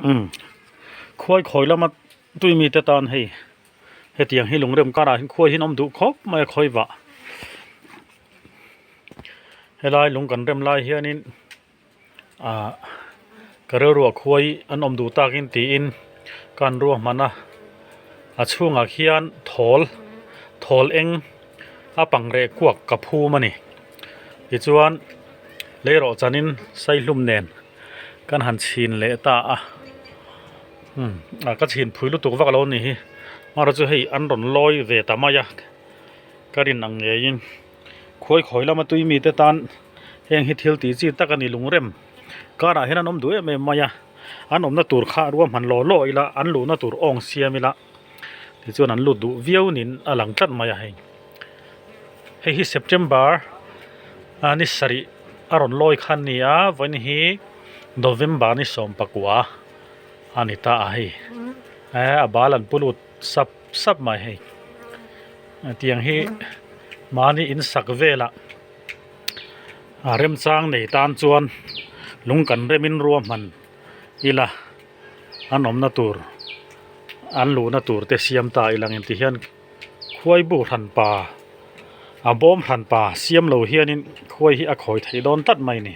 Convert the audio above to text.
Umm khuai khawi lama tui mite tan hei hetiang hi lungrem karah hian khuai hi an awm duh khawp mai a khawi vah helai lung kan rem lai hianin ah ka rilruah khuai an awm duh takin tiin ka han ruahman a a chhungah khian thawl thawl eng a pang reh kuak ka phum a ni tichuan leirawh chanin saihlum nen. Kan han chhin leh ta a umm a ka chhin phui lutuk vak lo ni hi amaherawhchu hei an rawn lawi ve ta mai a ka rin ang ngeiin khuai khawi lama tui mite tan heng hi thil tih chi tak a ni lungrem karah hian an awm duh em em mai a an awmna tur kha ruahman law law ila an luhna tur awng siam ila tichuan an lut duh viau niin a lang tlat mai a hei hei hi September a ni sarih. A rawn lawi kha a ni a vawiin hi November ni 19 a ni ta a hei eh a bal an pu lut sap sap mai hei tiang hi mahni in sak velah a remchang nei tan chuan lung kan remin ruahman ila an awmna tur an luhna tur te siam ta ila ang engti hian. Khuai bu hranpa a bawm hranpa siam lo hianin khuai hi a khawi theih dawn tlat mai a ni.